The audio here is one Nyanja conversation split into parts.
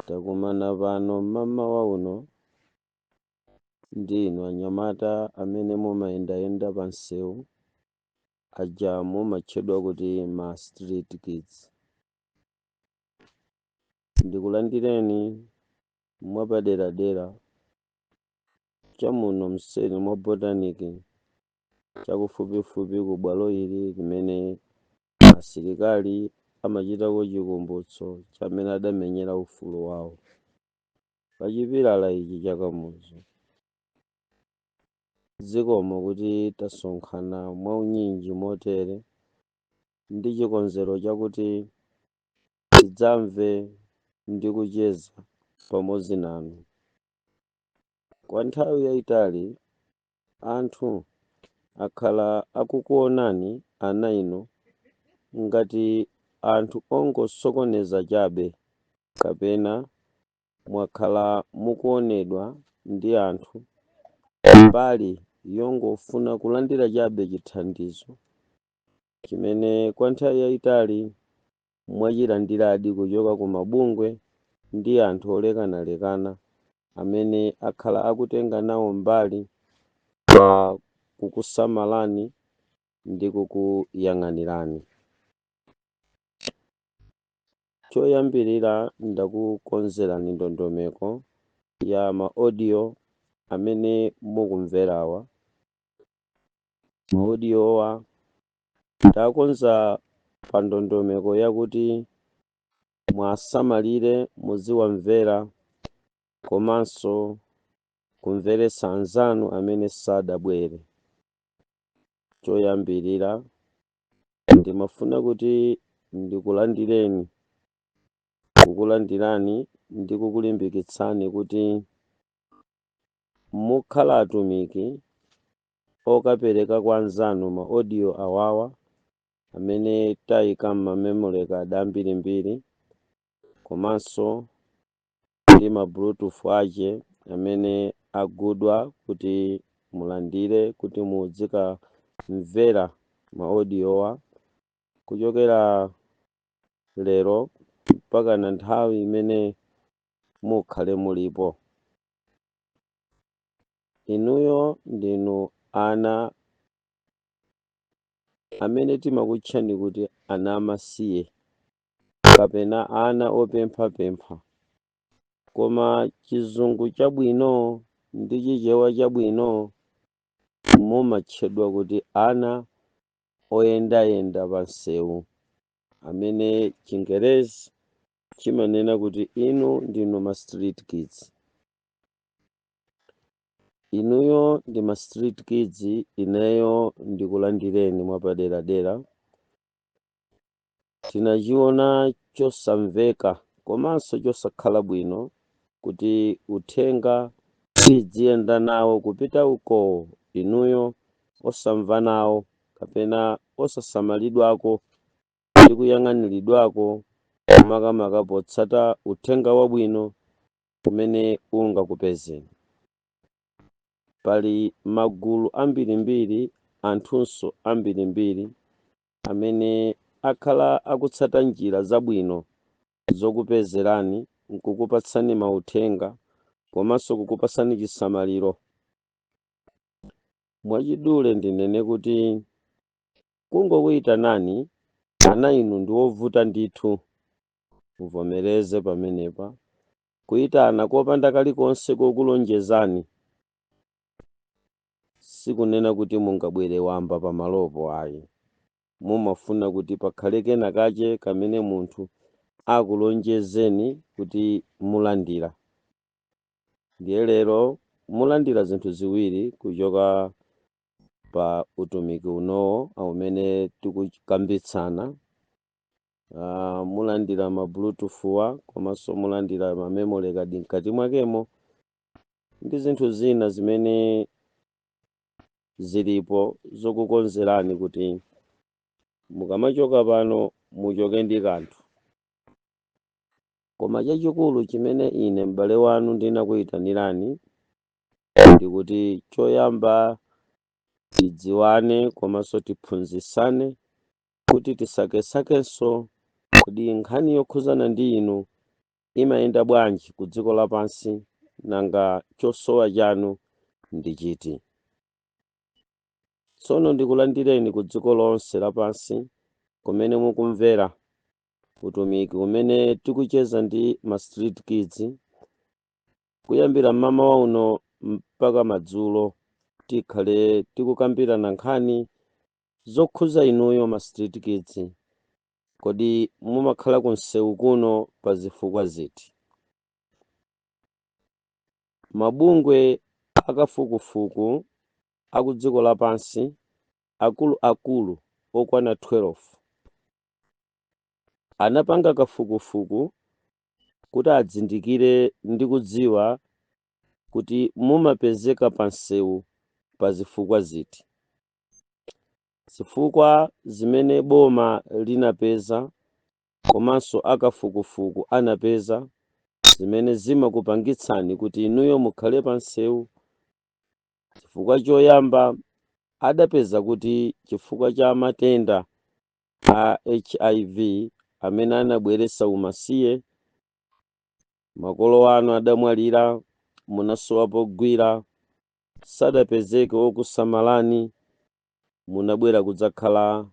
Takumana pano mmamawa uno ndi inu anyamata amene mumayendayenda pa msewu aja mumatchedwa kuti ma street kids. Ndikulandireni mwapaderadera chamuno mseri mwa Botanic, chakufupifupi ku bwalo ili limene asilikali amachitako chikumbutso chamene adamenyera ufulu wawo pa chipilala ichi cha Kamuzu. Zikomo kuti tasonkhana mwaunyinji motere ndi chikonzero chakuti tidzamve ndi kucheza pamodzi nanu. Kwa nthawi yayitali anthu akhala akukuonani ana inu ngati anthu ongosokoneza chabe, kapena mwakhala mukuonedwa ndi anthu mbali yongofuna kulandira chabe chithandizo chimene kwa nthawi yayitali mwachilandiradi kuchoka ku mabungwe ndi anthu olekanalekana amene akhala akutenga nawo mbali pa kukusamalani ndi kukuyang'anirani. Choyambirira, ndakukonzerani ndondomeko ya ma audio amene mukumverawa. Ma audiowa ndakonza pa ndondomeko yakuti mwasamalire, muziwamvera komanso kumveretsa anzanu amene sadabwere. Choyambirira, ndimafuna kuti ndikulandireni, kukulandirani ndi kukulimbikitsani kuti mukhala atumiki okapereka kwa anzanu ma audio awawa amene tayika m'ma memory card ambirimbiri komanso ndi ma bluetooth ache amene agudwa kuti mulandire kuti mudzikamvera ma audiowa kuchokera lero mpakana nthawi imene mukhale mulipo. Inuyo ndinu ana amene timakutchani kuti ana amasiye kapena ana opemphapempha, koma chizungu chabwino ndi Chichewa chabwino mumatchedwa kuti ana oyendayenda pa msewu, amene Chingerezi chimanena kuti inu ndinu ma street kids. Inuyo ndi ma street kids, ineyo ndikulandireni mwapaderadera. Tinachiona chosamveka komanso chosakhala bwino kuti uthenga tidziyenda nawo kupita uko, inuyo osamva nawo kapena osasamalidwako ndi kuyang'aniridwako, makamaka potsata uthenga wabwino umene ungakupezeni. Pali magulu ambirimbiri, anthunso ambirimbiri amene akhala akutsata njira zabwino zokupezerani nkukupatsani mauthenga komanso kukupatsani chisamaliro. Mwachidule ndinene kuti kungokuyitanani ana inu ndi wovuta ndithu, muvomereze pamenepa. Kuyitana kopanda kalikonse kokulonjezani sikunena kuti mungabwere wamba pamalopo ayi. Mumafuna kuti pakhale kena kache kamene munthu akulonjezeni kuti mulandira. Ndiye lero mulandira zinthu ziwiri kuchoka pa utumiki unowo umene tikukambitsana. Mulandira ma bluetooth wa komanso mulandira ma memory card mkati mwakemo ndi zinthu zina zimene zilipo zokukonzerani kuti mukamachoka pano muchoke ndi kanthu. Koma chachikulu chimene ine m'bale wanu ndinakuyitanirani ndikuti choyamba tidziwane komanso tiphunzitsane kuti tisakesakenso kodi nkhani yokhuzana ndi inu Imayenda bwanji ku dziko lapansi? Nanga chosowa chanu ndi chiti? Tsono ndikulandireni ku dziko lonse lapansi kumene mukumvera utumiki umene tikucheza ndi ma street kids. Kuyambira mmamawa uno mpaka madzulo tikhale tikukambirana nkhani zokhuza inuyo ma street kids. Kodi mumakhala ku msewu kuno pa zifukwa ziti? Mabungwe akafukufuku aku dziko lapansi akuluakulu okwana 12 anapanga kafukufuku kuti adzindikire ndi kudziwa kuti mumapezeka pa msewu pa zifukwa ziti. Zifukwa zimene boma linapeza komanso akafukufuku anapeza zimene zimakupangitsani kuti inuyo mukhale pa msewu, chifukwa choyamba adapeza kuti chifukwa cha matenda a HIV amene anabweretsa umasiye, makolo anu adamwalira, munasowa pogwira, sadapezeke okusamalani, munabwera kudzakhala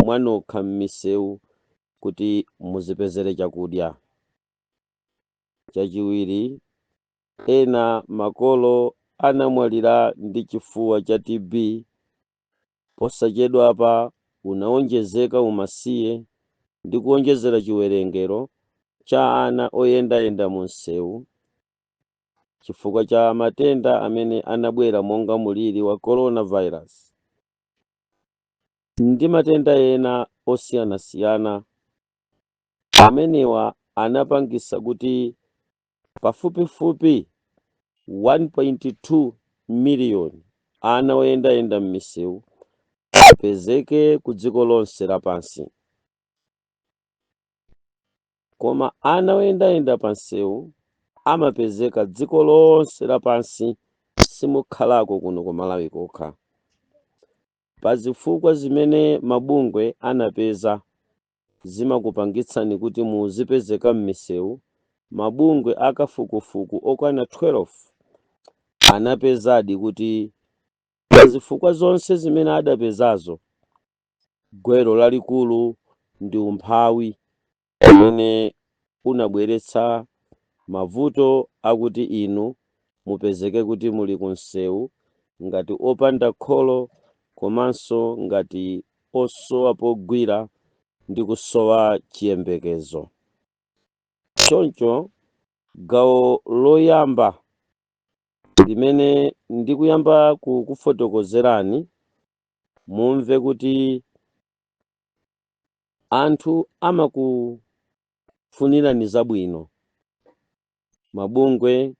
mwanokha m'misewu kuti muzipezere chakudya. Chachiwiri, ena makolo anamwalira ndi chifuwa cha TB. Posachedwapa unawonjezeka umasiye ndi kuwonjezera chiwerengero cha ana oyendayenda mu msewu chifukwa cha matenda amene anabwera monga muliri wa coronavirus ndi matenda ena osiyanasiyana. Amenewa anapangisa kuti pafupifupi 1.2 miliyoni ana oyendayenda m'misewu apezeke ku dziko lonse lapansi. Koma ana oyendayenda pa msewu amapezeka dziko lonse lapansi, simukhalako kuno ku Malawi kokha. Pa zifukwa zimene mabungwe anapeza zimakupangitsani kuti muzipezeka m'misewu, mabungwe akafukufuku okwana 12 anapezadi kuti pa zifukwa zonse zimene adapezazo, gwero lalikulu ndi umphawi umene unabweretsa mavuto akuti inu mupezeke kuti muli ku msewu ngati opanda kholo komanso ngati osowa pogwira ndi kusowa chiyembekezo. Choncho gawo loyamba limene ndikuyamba kukufotokozerani, mumve kuti anthu amakufunirani zabwino, mabungwe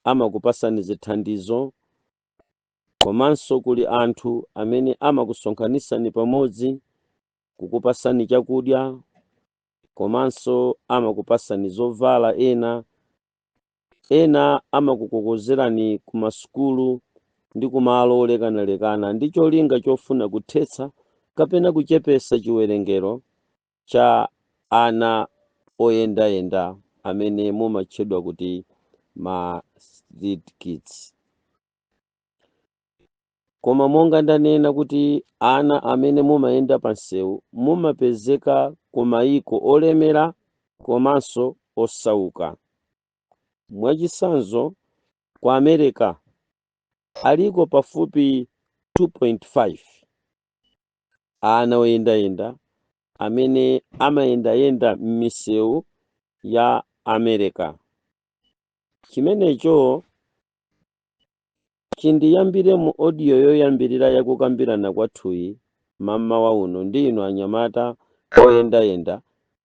amakupasani zithandizo, komanso kuli anthu amene amakusonkhanisani pamodzi kukupasani chakudya, komanso amakupasani zovala, ena ena amakukokozerani ku masukulu ndi kumalo olekanalekana ndi cholinga chofuna kuthetsa kapena kuchepesa chiwerengero cha ana oyendayenda amene mumatchedwa kuti ma street kids. Koma monga ndanena kuti ana amene mumayenda pa msewu mumapezeka ku mayiko olemera komanso osauka. Mwachitsanzo, ku America aliko pafupi 2.5 ana oyendayenda amene amayendayenda m'misewu ya America. Chimenecho chindiyambire mu audio yoyambirira yakukambirana kwathuyi mammawa uno ndi inu anyamata oyendayenda,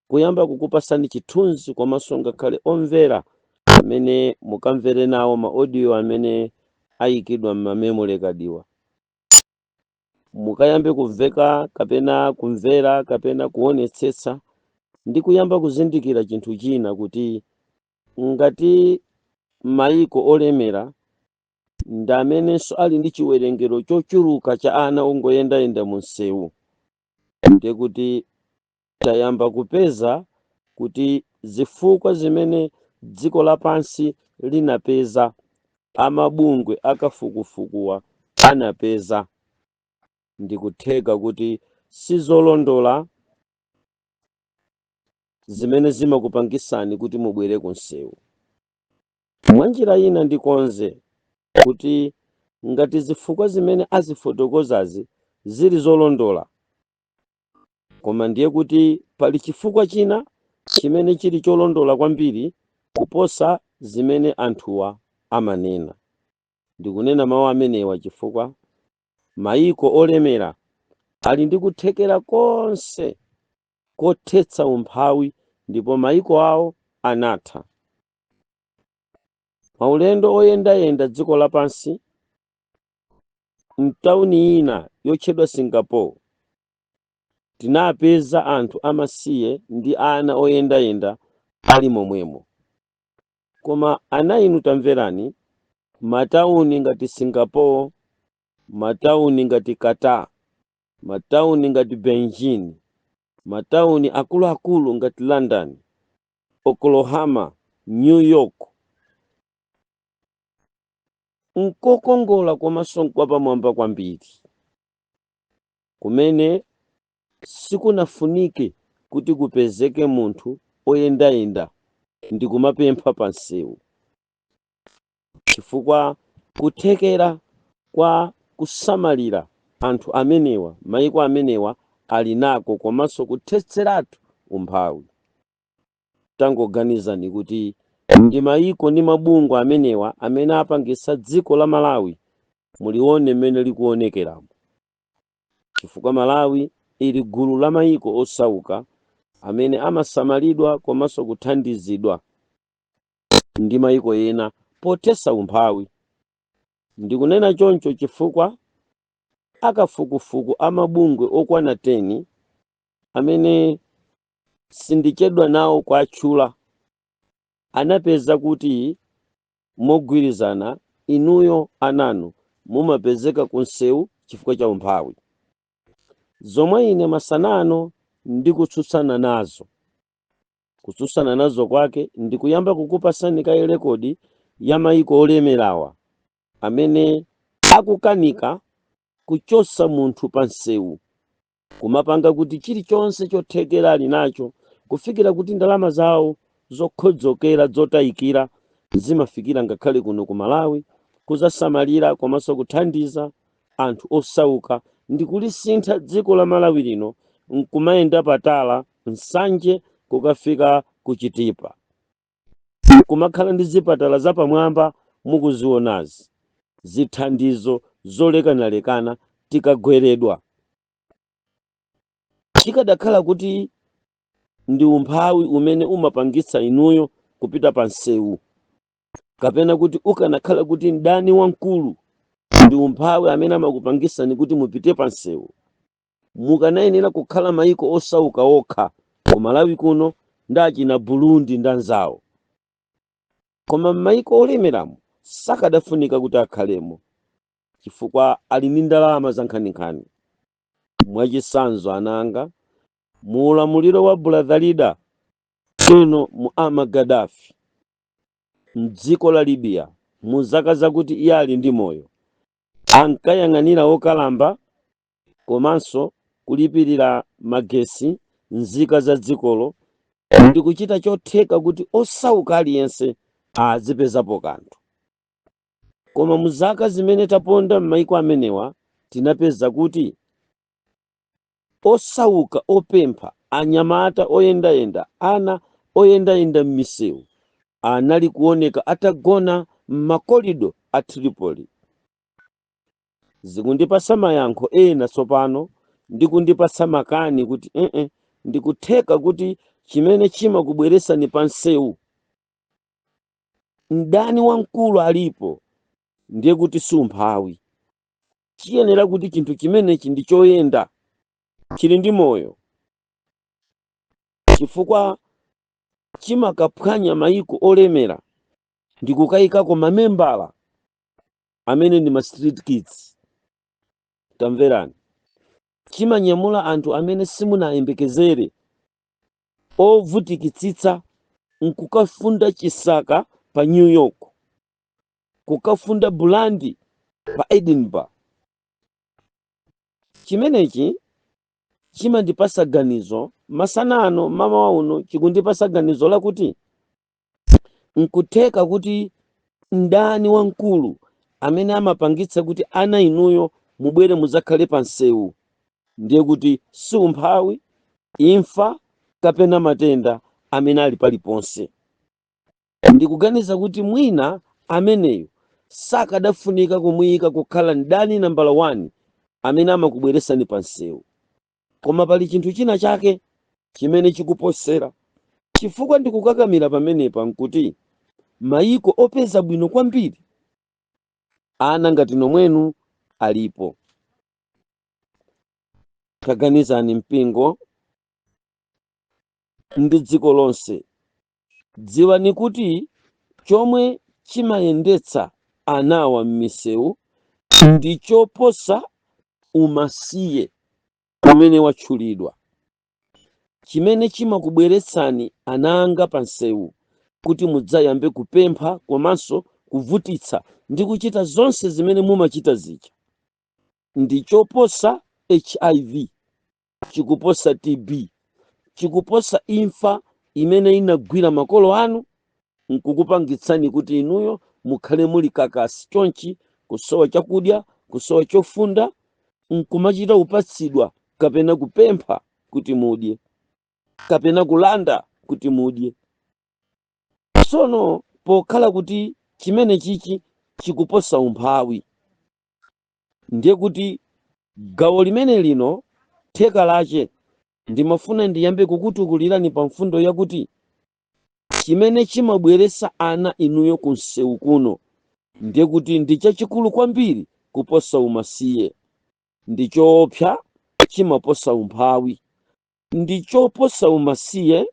kuyamba kukupasani chithunzi, komanso ngakhale omvera amene mukamvere nawo ma audio amene ayikidwa m'ma memory card wa, mukayambe kumveka kapena kumvera kapena kuonetsetsa ndi kuyamba kuzindikira chinthu china, kuti ngati mayiko olemera ndi amenenso ali ndi chiwerengero chochuluka cha ana ongoyendayenda mu msewu, ndiye kuti tayamba kupeza kuti zifukwa zimene dziko lapansi linapeza, amabungwe akafukufukuwa anapeza, ndikutheka kuti sizolondola zimene zimakupangisani kuti mubwere ku msewu. Mwanjira ina ndikonze kuti ngati zifukwa zimene azifotokozazi zili zolondola, koma ndiye kuti pali chifukwa china chimene chili cholondola kwambiri kuposa zimene anthuwa amanena. Ndikunena mawu amenewa chifukwa mayiko olemera ali ndi kuthekera konse kothetsa umphawi, ndipo mayiko awo anatha. Maulendo oyendayenda dziko lapansi, mtawuni ina yotchedwa Singapore tinapeza anthu amasiye ndi ana oyendayenda ali momwemo. Koma ana inu tamverani, matawuni ngati Singapore, matawuni ngati Qatar, matawuni ngati Beijing, matawuni akuluakulu ngati London, Oklahoma, New York, nkokongola komanso nkwapamwamba kwambiri, kumene sikunafunike kuti kupezeke munthu oyendayenda ndi kumapempha pa msewu, chifukwa kuthekera kwa kusamalira anthu amenewa mayiko amenewa ali nako, komanso kuthetseratu umphawi. Tangoganizani kuti ndi mayiko ndi mabungwe amenewa amene apangisa dziko la Malawi mulione mmene likuonekeramo, chifukwa Malawi ili gulu la mayiko osauka amene amasamalidwa komanso kuthandizidwa ndi mayiko ena pothetsa umphawi. Ndikunena choncho chifukwa akafukufuku amabungwe okwana 10 amene sindichedwa nawo kuatchula anapeza kuti mogwirizana inuyo ananu mumapezeka ku msewu chifukwa cha umphawi, zomwe ine masanano ndikutsutsana nazo. Kutsutsana nazo kwake ndikuyamba kukupasani kaye record ya mayiko olemerawa amene akukanika kuchosa munthu pa msewu, kumapanga kuti chilichonse chothekera ali nacho, kufikira kuti ndalama zawo zokhodzokera zotayikira zimafikira ngakhale kuno ku Malawi kuzasamalira komanso kuthandiza anthu osauka ndi kulisintha dziko la Malawi lino, nkumayenda patala Nsanje kukafika ku Chitipa, kumakhala ndi zipatala zapamwamba mukuzionazi, zithandizo zolekanalekana tikagweredwa. Chikadakhala kuti ndi umphawi umene umapangitsa inuyo kupita pa msewu, kapena kuti ukanakhala kuti mdani wamkulu ndi umphawi amene amakupangisani kuti mupite pa msewu, mukanayenera kukhala mayiko osauka okha ku Malawi kuno ndi achina Burundi ndi anzawo, koma m'mayiko olemeramo sakadafunika kuti akhalemo chifukwa ali ndi ndalama za nkhaninkhani. Mwachisanzo ananga, mu ulamuliro wa Brother Leader Colonel Muammar Gaddafi mdziko la Libya, mu zaka zakuti iye ali ndi moyo, ankayang'anira okalamba komanso kulipirira magesi nzika za dzikolo ndi kuchita chotheka kuti osauka aliyense azipezapo kanthu. Koma mu zaka zimene taponda m'mayiko amenewa, tinapeza kuti osauka, opempha, anyamata oyendayenda, ana oyendayenda m'misewu anali kuoneka atagona m'makorido a Tripoli. Zikundipasa mayankho ena tsopano ndi kundipasa makani kuti ndikutheka kuti chimene chimakubweresani pa msewu, mdani wamkulu alipo, ndiye kuti sumphawi. Chiyenera kuti chinthu chimenechi ndi choyenda, chili ndi moyo, chifukwa chimakaphwanya mayiko olemera ndi kukayikako mamembala amene ndi ma street kids. Tamverani, chimanyamula anthu amene simunayembekezere, ovutikitsitsa, Nkukafunda chisaka pa New York, kukafunda brandy pa Edinburgh. Chimenechi chimandipasa ganizo masana ano, mamawa uno, chikundipasa ganizo lakuti nkutheka kuti mdani wamkulu amene amapangitsa kuti ana inuyo mubwere mudzakhale pa msewu ndiye kuti si umphawi, imfa kapena matenda amene ali paliponse. Ndikuganiza kuti mwina ameneyo sakadafunika kumuyika kukhala mdani nambala 1 amene amakubweresani pa msewu, koma pali chinthu china chake chimene chikuposera. Chifukwa ndikukakamira pamenepa nkuti mayiko opeza bwino kwambiri ana ngati nomwenu alipo. Taganizani, mpingo ndi dziko lonse, dziwani kuti chomwe chimayendetsa anawa m'misewu ndi choposa umasiye umene watchulidwa. Chimene chimakubweretsani ana anga pa msewu kuti mudzayambe kupempha komanso kuvutitsa ndi kuchita zonse zimene mumachita zija ndi choposa HIV, chikuposa TB, chikuposa imfa imene inagwira makolo anu nkukupangitsani kuti inuyo mukhale muli kakasi chonchi, kusowa chakudya, kusowa chofunda, nkumachita kupatsidwa kapena kupempha kuti mudye kapena kulanda kuti mudye. Tsono pokhala kuti chimene chichi chikuposa umphawi, ndiye kuti gawo limene lino theka lache ndimafuna ndiyambe kukutukulirani pa mfundo yakuti chimene chimabweretsa ana inuyo ku msewu kuno ndiye kuti ndi chachikulu kwambiri kuposa umasiye, ndi choopsa, chimaposa umphawi, ndi choposa umasiye,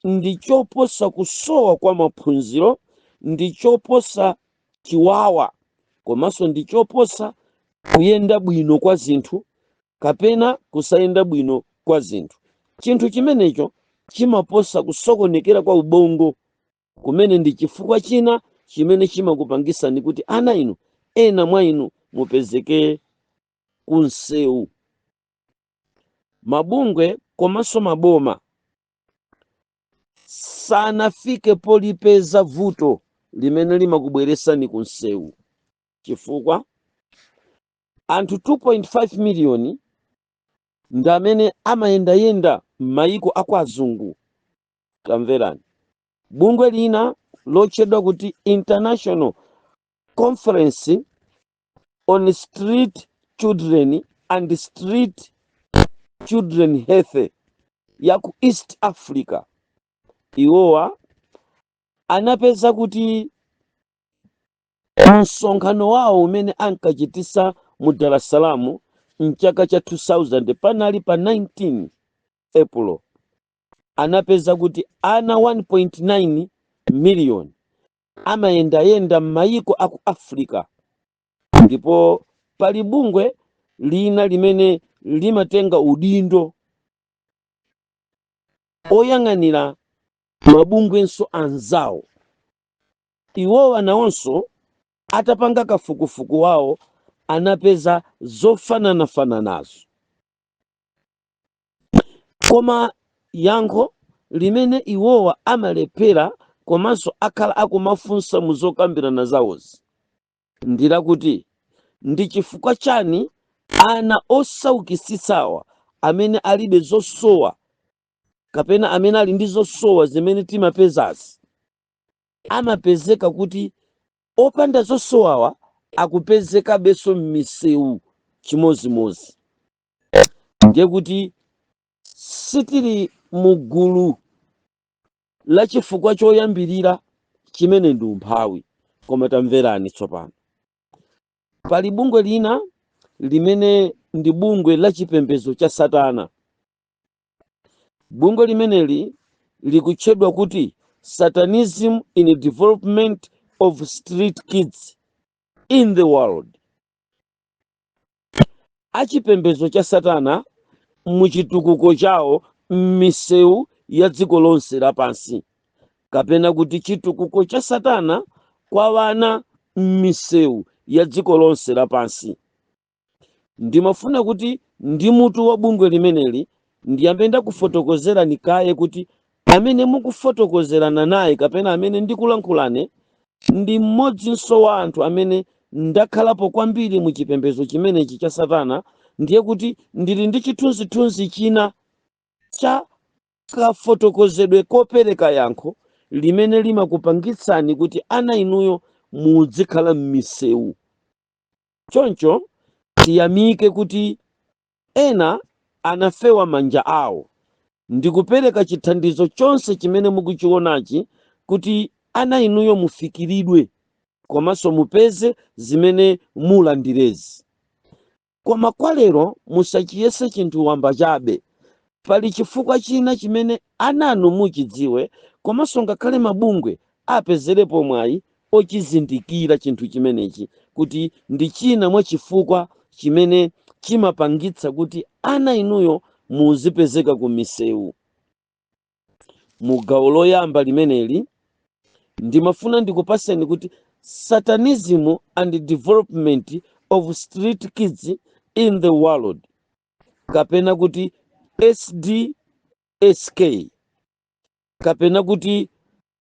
ndi choposa kusowa kwa maphunziro, ndi choposa chiwawa, komanso ndi choposa kuyenda bwino kwa zinthu kapena kusayenda bwino kwa zinthu. Chinthu chimenecho chimaposa kusokonekera kwa ubongo, kumene ndi chifukwa china chimene chimakupangisani kuti ana inu, ena mwa inu, mupezeke kunsewu. Mabungwe komanso maboma sanafike polipeza vuto limene limakubweresani kunsewu, chifukwa anthu 2.5 miliyoni ndi amene amayendayenda m'mayiko aku azungu. Tamverani, bungwe lina lotchedwa kuti International Conference on Street Children and Street Children Health ya ku East Africa, iwowa anapeza kuti msonkhano wawo umene ankachitisa mu Dar es Salaam mchaka cha 2000, panali pa 19 April, anapeza kuti ana 1.9 miliyoni amayendayenda m'mayiko aku Africa. Ndipo pali bungwe lina limene limatenga udindo oyang'anira mabungwenso anzawo. Iwowa nawonso atapanga kafukufuku wawo anapeza zofananafananazo, koma yankho limene iwowa amalephera komanso akhala akumafunsa mu zokambirana zawozi ndi lakuti ndi chifukwa chani ana osaukitsitsawa, amene alibe zosowa kapena amene ali ndi zosowa zimene timapezazi, amapezeka kuti opanda zosowawa akupezekabenso m'misewu chimozimozi? Ndiye kuti sitili mu gulu la chifukwa choyambirira chimene ndi umphawi. Koma tamverani tsopano, pali bungwe lina limene ndi bungwe la chipembedzo cha Satana. Bungwe limeneli likutchedwa kuti Satanism in Development of Street Kids in the World, achipembedzo cha Satana muchitukuko chawo m'misewu ya dziko lonse lapansi. Kapena kuti chitukuko cha satana kwa wana m'misewu ya dziko lonse lapansi. Ndimafuna kuti ndi mutu wa bungwe limeneli ndiyambe ndakufotokozerani kaye kuti amene mukufotokozerana naye kapena amene ndikulankhulane ndi mmodzinso wa anthu amene ndakhalapo kwambiri mu chipembedzo chimenechi cha satana. Ndiye kuti ndili ndi chithunzithunzi china cha kafotokozedwe kopereka yankho limene limakupangitsani kuti ana inuyo muzikhala m'misewu. Choncho tiyamike kuti ena anafewa manja awo ndikupereka chithandizo chonse chimene mukuchionachi kuti ana inuyo mufikiridwe komanso mupeze zimene mulandirezi. Koma kwa lero musachiyese chinthu wamba chabe. Pali chifukwa china chimene ananu muchidziwe, komanso ngakhale mabungwe apezerepo mwayi ochizindikira chinthu chimenechi kuti ndi china mwa chifukwa chimene chimapangitsa kuti ana inuyo muzipezeka ku misewu. Mu gawo loyamba limeneli ndimafuna ndikupaseni kuti Satanism and Development of Street Kids in the World, kapena kuti SDSK, kapena kuti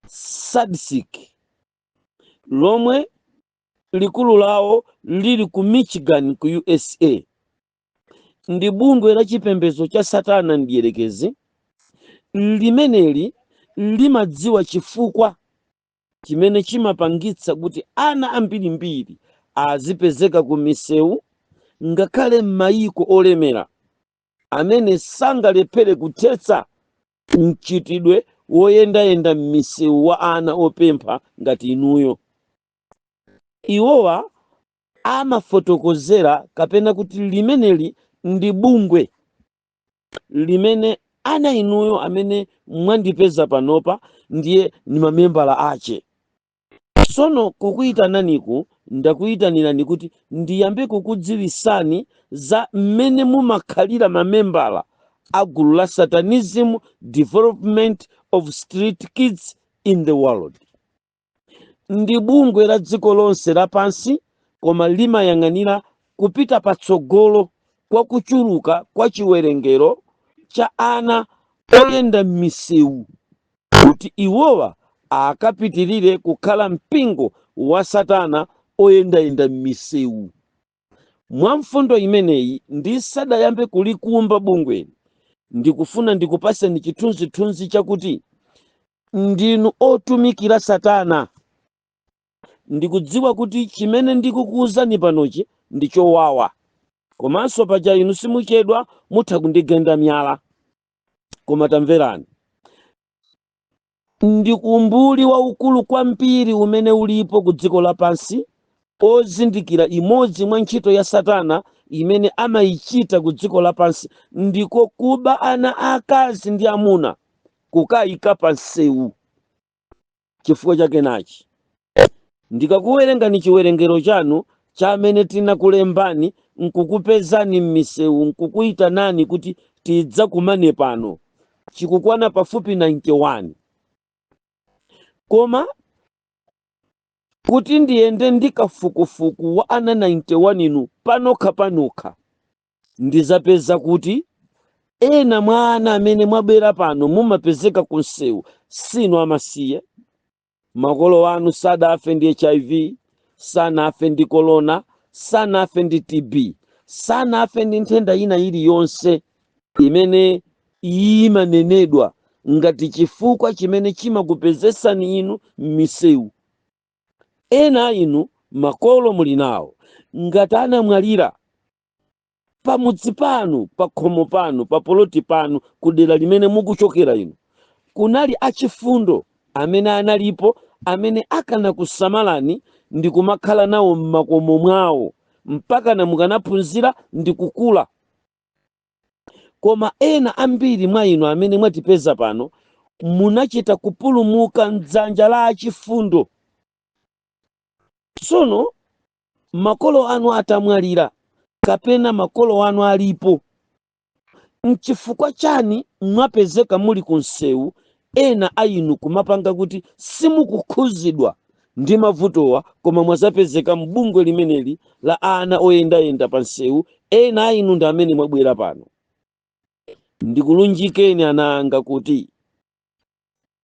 SADSIC, lomwe likulu lawo lili ku Michigan ku USA, ndi bungwe la chipembedzo cha satana mdierekezi limeneli limadziwa chifukwa chimene chimapangitsa kuti ana ambirimbiri azipezeka ku misewu, ngakhale m'mayiko olemera amene sangalephere kuthetsa mchitidwe woyendayenda m'misewu wa ana opempha ngati inuyo. Iwowa amafotokozera kapena kuti limeneli ndi bungwe limene ana inuyo amene mwandipeza panopa ndiye ni mamembala ache. Tsono kukuyitananiku ndakuyitanirani kuti ndiyambe kukudziwisani za mmene mumakhalira mamembala a gulu la Satanism Development of Street Kids in the World. Ndi bungwe la dziko lonse lapansi, koma limayang'anira kupita patsogolo kwa kuchuluka kwa chiwerengero cha ana oyenda m'misewu, kuti iwowa akapitirire kukhala mpingo wa satana oyendayenda m'misewu. Mwa mfundo imeneyi, ndisadayambe kulikumba bungweli, ndikufuna ndikupaseni chithunzithunzi chakuti ndinu otumikira satana. Ndikudziwa kuti chimene ndikukuwuzani panochi ndi chowawa, komanso paja inu simuchedwa, mutha kundigenda miyala. Koma tamverani, ndi umbuli waukulu kwambiri umene ulipo ku dziko lapansi ozindikira imodzi mwa ntchito ya satana imene amayichita ku dziko lapansi ndiko kuba ana akazi ndi amuna kukayika pa msewu. Chifukwa chake nachi: ndikakuwerengani chiwerengero chanu cha amene tinakulembani nkukupezani m'misewu nkukuyitanani kuti tidzakumane pano, chikukwana pafupi 91. Koma kuti ndiyende ndi kafukufuku wa ana 91 inu panokha panokha, ndizapeza kuti ena mwa ana amene mwabwera pano mumapezeka ku msewu sinu amasiye. Makolo anu sadafe ndi HIV, sanafe ndi corona, sanafe ndi TB, sanafe ndi nthenda ina iliyonse imene imanenedwa ngati chifukwa chimene chimakupezesani inu m'misewu. Ena a inu makolo muli nawo, ngati anamwalira pamudzi panu, pa khomo panu, pa poloti panu, ku dera limene mukuchokera inu, kunali achifundo amene analipo amene akana kusamalani ndi kumakhala nawo m'makomo mwawo mpaka na mukanaphunzira ndi kukula. Koma ena ambiri mwa inu amene mwatipeza pano munachita kupulumuka mdzanja la achifundo. Tsono makolo anu atamwalira kapena makolo anu alipo, nchifukwa chani mwapezeka muli ku msewu? Ena a inu kumapanga kuti simukukhuzidwa ndi mavutowa, koma mwazapezeka m'bungwe limeneli la ana oyendayenda pa msewu. Ena a inu ndi amene mwabwera pano. Ndikulunjikeni, ana anga, kuti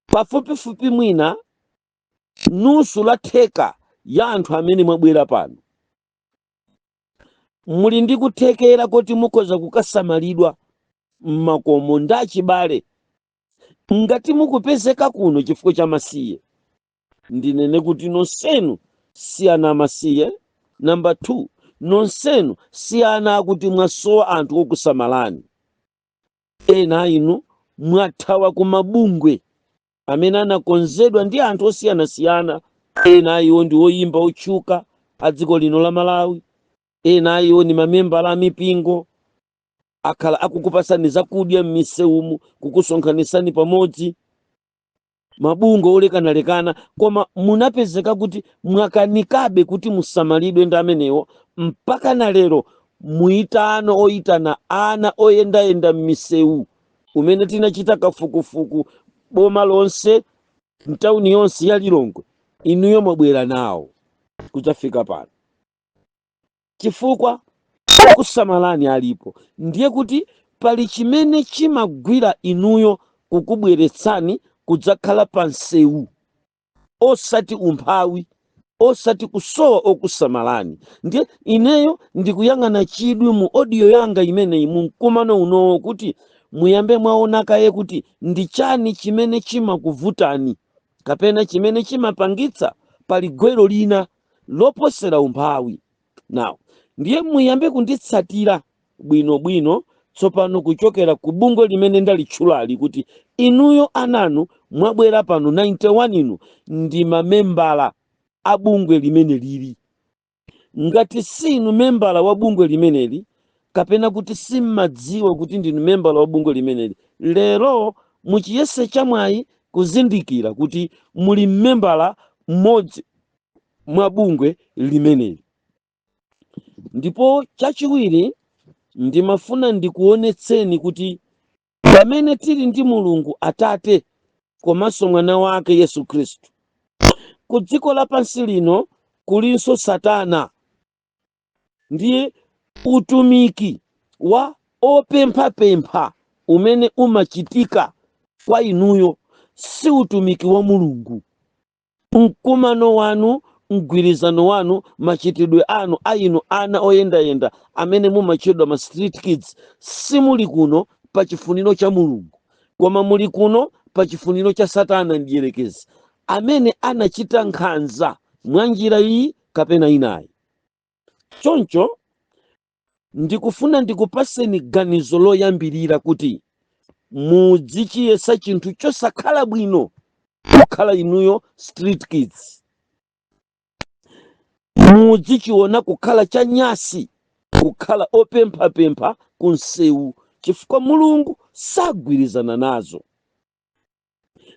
pafupifupi mwina nusu la theka ya anthu amene mwabwera pano muli ndi kuthekera kuti mukhoza kukasamalidwa m'makomo ndi achibale. Ngati mukupezeka kuno chifukwa cha masiye, ndinene kuti nonsenu si ana amasiye. Namba 2, nonsenu si ana akuti mwasowa anthu okusamalani. Ena inu mwathawa ku mabungwe amene anakonzedwa ndi anthu osiyanasiyana. Ena iwo ndi oyimba otchuka a dziko lino la Malawi, ena iwo ndi mamembala a mipingo, akhala akukupasani zakudya m'misewumu, kukusonkhanisani pamodzi, mabungwe olekanalekana, koma munapezeka kuti mwakanikabe kuti musamalidwe ndi amenewo. Mpaka na lero muitano oyitana ana oyendayenda m'misewu umene tinachita kafukufuku boma lonse, mtawuni yonse ya Lilongwe, inuyo mwabwera nawo kudzafika pano chifukwa kusamalani alipo. Ndiye kuti pali chimene chimagwira inuyo kukubweretsani kudzakhala pa msewu, osati umphawi, osati kusowa okusamalani. Ndiye ineyo ndikuyang'ana chidwi mu audio yanga imeneyi, mu mkumano unowo, kuti muyambe mwaona kaye kuti ndi chani chimene chimakuvutani kapena chimene chimapangitsa pali gwero lina loposera umphawi. Now, ndiye muyambe kunditsatira bwinobwino tsopano kuchokera ku bungwe limene ndalitchulali, kuti inuyo ananu mwabwera pano 91 inu ndi mamembala a bungwe limene lili. Ngati sinu membala wa bungwe limeneli, kapena kuti simmadziwa kuti ndinu membala wa bungwe limeneli, lero muchiyese chamwayi kuzindikira kuti muli membala mmodzi mwa bungwe limeneli. Ndipo chachiwiri, ndimafuna ndikuonetseni kuti pamene tili ndi Mulungu Atate komanso Mwana wake Yesu Khristu, ku dziko lapansi lino kulinso Satana. Ndiye utumiki wa opemphapempha umene umachitika kwa inuyo si utumiki wa Mulungu. Mkumano wanu, mgwirizano wanu, machitidwe anu a inu ana oyendayenda amene mumatchedwa ma street kids, simuli kuno pa chifuniro cha Mulungu, koma muli kuno pa chifuniro cha Satana Mdierekezi, amene anachita nkhanza mwa njira iyi kapena inayi. Choncho ndikufuna ndikupaseni ganizo loyambirira kuti mudzichiyesa chinthu chosakhala bwino kukhala inuyo street kids, mudzichiona kukhala chanyasi kukhala opemphapempha ku msewu, chifukwa Mulungu sagwirizana nazo,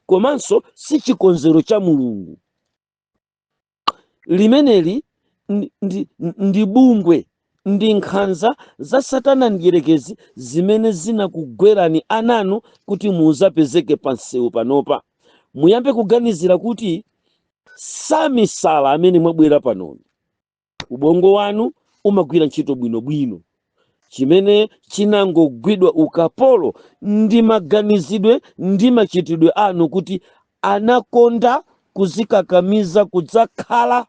komanso si chikonzero cha Mulungu. Limeneli ndi bungwe, ndi nkhanza za Satana Mdierekezi zimene zinakugwerani ananu kuti muzapezeke pa msewu panopa. Muyambe kuganizira kuti samisala amene mwabwera panono, ubongo wanu umagwira ntchito bwinobwino. Chimene chinangogwidwa ukapolo ndi maganizidwe ndi machitidwe anu, kuti anakonda kuzikakamiza kudzakhala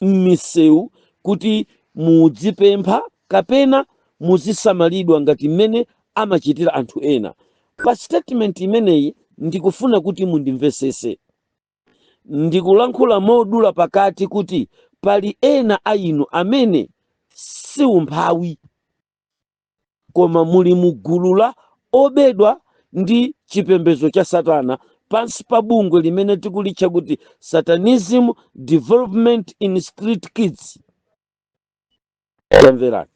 m'misewu kuti mudzipempha kapena muzisamalidwa ngati mmene amachitira anthu ena. Pa statement imeneyi ndikufuna kuti mundimvesese. Ndikulankhula modula pakati kuti pali ena a inu amene si umphawi, koma muli mugulu la obedwa ndi chipembedzo cha Satana pansi pa bungwe limene tikulitcha kuti Satanism Development in Street Kids. Tamverani,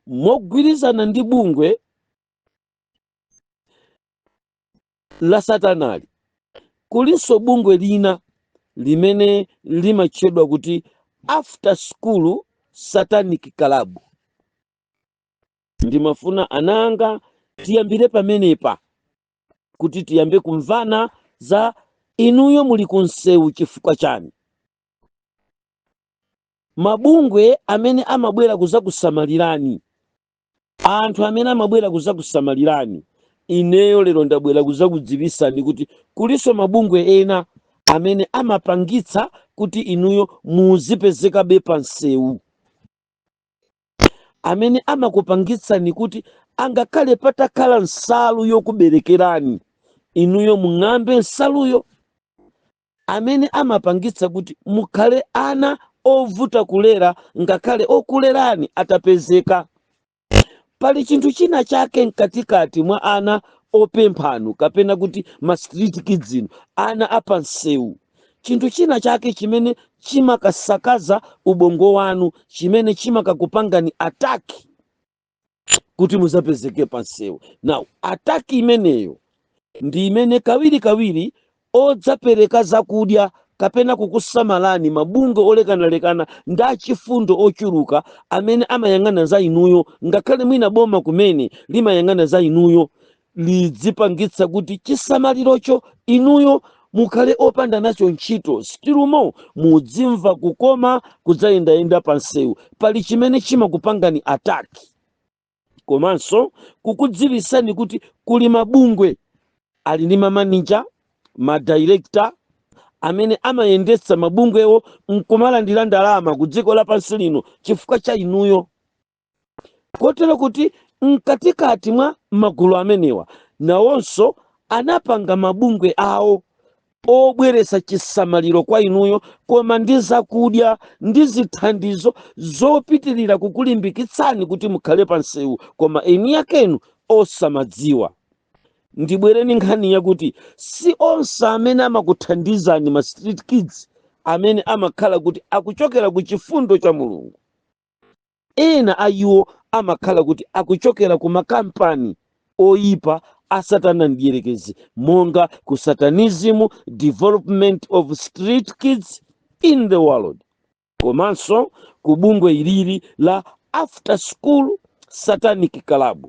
mogwirizana ndi bungwe la Satanali, kulinso bungwe lina limene limatchedwa kuti After School Satanic Club. Ndimafuna ananga Tiyambire pamenepa kuti tiyambe kumvana za inuyo muli kunsewu chifukwa chani. Mabungwe amene amabwera kuzakusamalirani, anthu amene amabwera kuzakusamalirani, ineyo lero ndabwera kuzakudziwisani kuti kuliso mabungwe ena amene amapangitsa kuti inuyo muzipezekabe pa msewu, amene amakupangitsani kuti angakhale patakhala nsalu yokuberekerani, inuyo mung'ambe nsaluyo, amene amapangitsa kuti mukhale ana ovuta kulera ngakhale okulerani atapezeka. Pali chinthu china chake mkatikati mwa ana opemphanu, kapena kuti ma street kids inu, ana apansewu, chinthu china chake chimene chimakasakaza ubongo wanu, chimene chimakakupangani attack kuti muzapezeke pansewu. Now, attack imeneyo ndi imene kawirikawiri odzapereka zakudya kapena kukusamalani, mabungwe olekanalekana ndi achifundo ochuluka amene amayang'ana za inuyo, ngakhale mwina boma kumene limayang'ana za inuyo, lidzipangitsa kuti chisamalirocho inuyo mukhale opanda nacho ntchito, still more mudzimva kukoma kudzayendayenda pa msewu. Pali chimene chimakupangani attack, komanso kukudziwisani kuti kuli mabungwe ali ndi mamaninja, madirector amene amayendetsa mabungwewo nkumalandira ndalama ku dziko lapansi lino chifukwa cha inuyo, kotero kuti mkatikati mwa magulu amenewa nawonso anapanga mabungwe awo obweretsa chisamaliro kwa inuyo, koma ndi zakudya ndi zithandizo zopitirira kukulimbikitsani kuti mukhale pa msewu, koma eni yakenu osamadziwa. Ndibwereni nkhani yakuti si onse amene amakuthandizani ma street kids amene amakhala kuti akuchokera ku chifundo cha Mulungu. Ena a iwo amakhala kuti akuchokera ku makampani oyipa a Satana mdierekezi, monga ku Satanism Development of Street Kids in the World, komanso ku bungwe ilili la After School Satanic Club.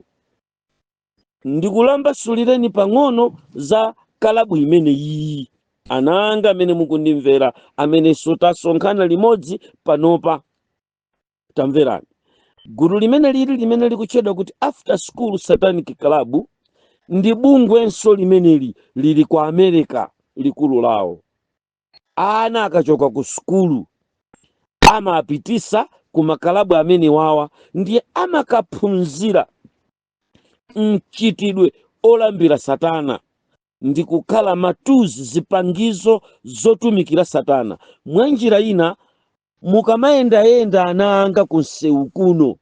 Ndikulambasulireni pang'ono za kalabu imene iyi, ana anga amene mukundimvera, amene tasonkhana limodzi panopa. Tamverani, gulu limene lili limene likutchedwa kuti After School Satanic Club ndi bungwenso limeneli lili ku America likulu lawo. Ana akachoka ku sukulu amapitisa ku makalabu amene wawa, ndiye amakaphunzira mchitidwe olambira Satana ndi kukhala matuzi, zipangizo zotumikira Satana. Mwa njira ina, mukamayendayenda, ana anga, kunsewu kuno,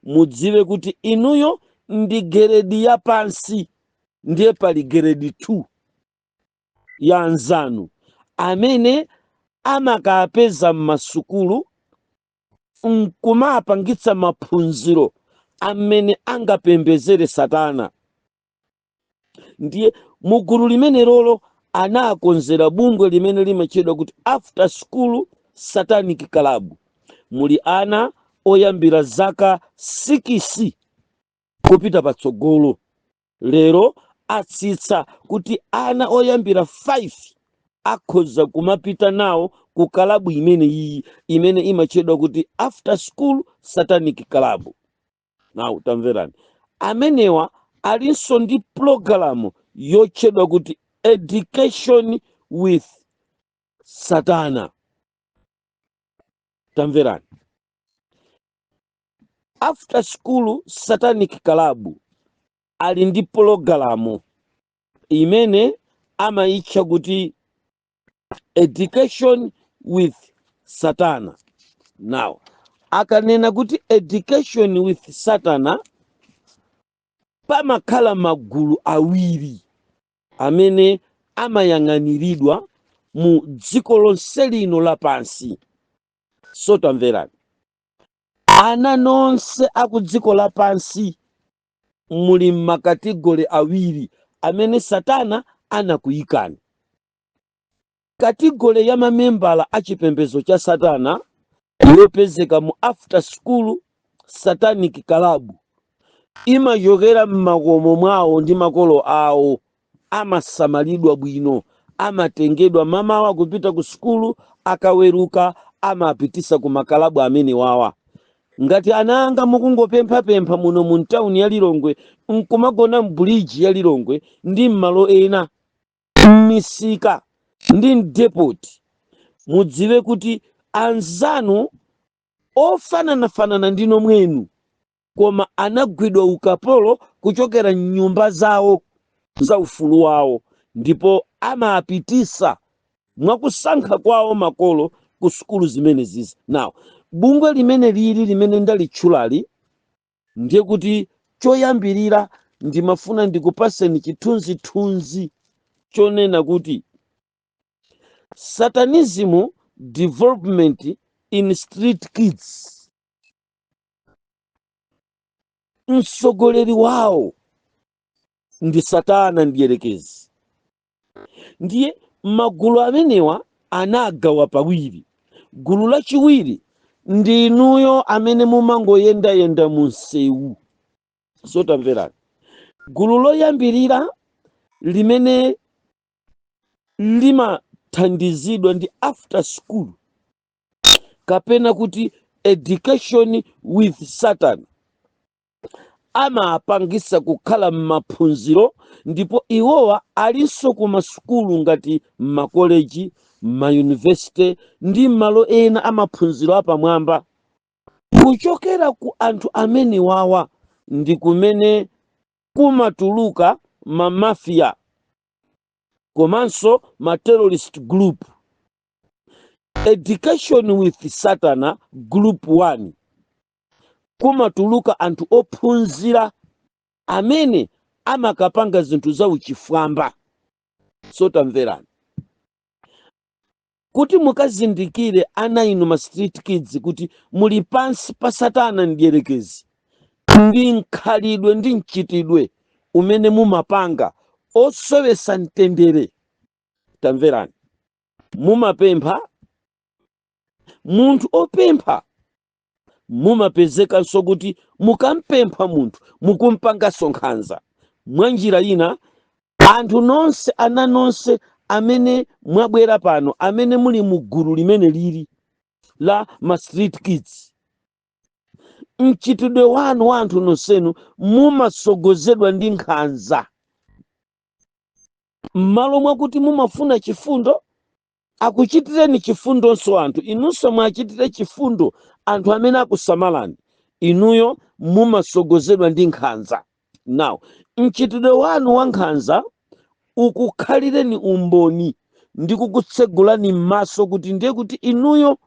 mudziwe kuti inuyo ndi grade ya pansi, ndiye pali grade 2 ya anzanu amene amakapeza m'masukulu nkumapangitsa maphunziro amene angapembezere Satana. Ndiye mugulu limene lolo anakonzera bungwe limene limatchedwa kuti After School Satanic Club. Muli ana oyambira zaka 6 kupita patsogolo. Lero atsitsa kuti ana oyambira 5 akhoza kumapita nawo ku kalabu imene iyi imene imatchedwa kuti After School Satanic Club. Now, tamverani, amenewa alinso ndi pulogalamu yotchedwa kuti Education with Satana. Tamverani, After School Satanic Club ali ndi pulogalamu imene amayitcha kuti Education with Satana. Now, akanena kuti Education with Satana, pamakhala magulu awiri amene amayang'aniridwa mu dziko lonse lino lapansi. So tamverani, ana nonse aku dziko lapansi muli m'macategory awiri amene Satana anakuyikani. Category ya mamembala a chipembedzo cha Satana yopezeka mu After School Satanic Club. Imachokera m'makomo mwawo ndi makolo awo, amasamalidwa bwino, amatengedwa mamawa kupita ku sukulu, akaweruka amapitisa ku makalabu amene wawa. Ngati ana anga mukungopemphapempha muno mu mtawuni ya Lilongwe, nkumagona m'bridge ya Lilongwe ndi m'malo ena, m'misika ndi m'depoti, mudziwe kuti anzanu ofananafanana ndi nomwenu koma anagwidwa ukapolo kuchokera m'nyumba zawo za ufulu wawo, ndipo amapitisa mwakusankha kwawo makolo ku sukulu zimene zizi. Now, bungwe limene lili limene ndalitchulali, ndiye kuti choyambirira ndimafuna ndikupaseni chithunzithunzi chonena kuti Satanism development in street kids, mtsogoleri wawo ndi Satana Mdierekezi. Ndiye magulu amenewa anagawa pawiri. Gulu lachiwiri ndi inuyo amene mumangoyendayenda mu msewu. So tamverani, gulu loyambirira limene limathandizidwa ndi after school kapena kuti education with Satan, amapangisa kukhala m'maphunziro, ndipo iwowa alinso ku masukulu ngati m'makoleji, m'mayunivesite ndi m'malo ena amaphunziro apamwamba. Kuchokera ku anthu amene wawa ndi kumene kumatuluka mamafia komanso ma terrorist group. Education with Satana group 1, kumatuluka anthu ophunzira amene amakapanga zinthu za uchifwamba. So tamverani, kuti mukazindikire ana inu ma street kids kuti muli pansi pa Satana Mdierekezi ndi nkhalidwe ndi mchitidwe umene mumapanga osowesa mtendere. Tamverani, mumapempha, munthu opempha mumapezekanso kuti mukampempha munthu mukumpanganso nkhanza mwa njira ina. Anthu nonse, ana nonse amene mwabwera pano, amene muli mu gulu limene lili la ma street kids, mchitidwe wanu wa anthu nonsenu mumasogozedwa ndi nkhanza. M'malo mwakuti mumafuna chifundo, akuchitireni chifundonso anthu, inunso mwachitire chifundo anthu amene akusamalani, inuyo mumasogozedwa ndi nkhanza. Now, mchitidwe wanu wa nkhanza ukukhalireni umboni ndi kukutsegulani m'maso kuti ndiye kuti inuyo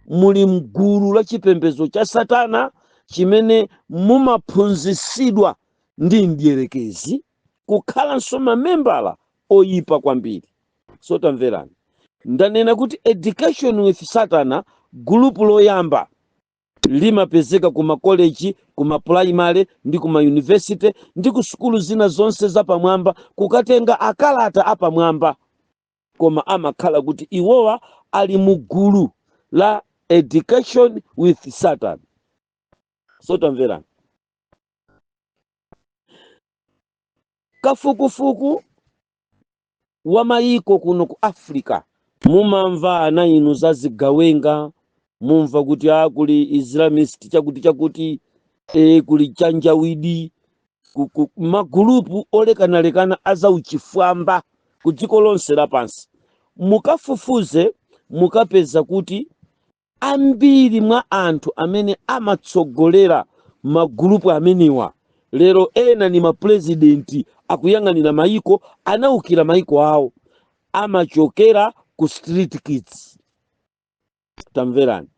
muli mgulu la chipembedzo cha Satana chimene mumaphunzitsidwa ndi mdierekezi kukhalanso mamembala oyipa kwambiri. So tamverani, ndanena kuti education with Satana gulupu loyamba limapezeka ku makoleji, ku maprimary ndi ku mayunivesite ndi ku sukulu zina zonse zapamwamba kukatenga akalata apamwamba, koma amakhala kuti iwowa ali mu gulu la education with Satan. So tamverani, kafukufuku wa mayiko kuno ku Africa, mumamva ana inu za zigawenga, mumva kuti a kuli Islamist chakuti chakuti, kuli Janjaweed, magulupu olekanalekana azauchifwamba ku dziko lonse lapansi. Mukafufuze mukapeza kuti ambiri mwa anthu amene amatsogolera magulupu amenewa lero ena ni mapurezidenti akuyang'anira mayiko, anawukira mayiko awo, amachokera ku street kids. Tamverani,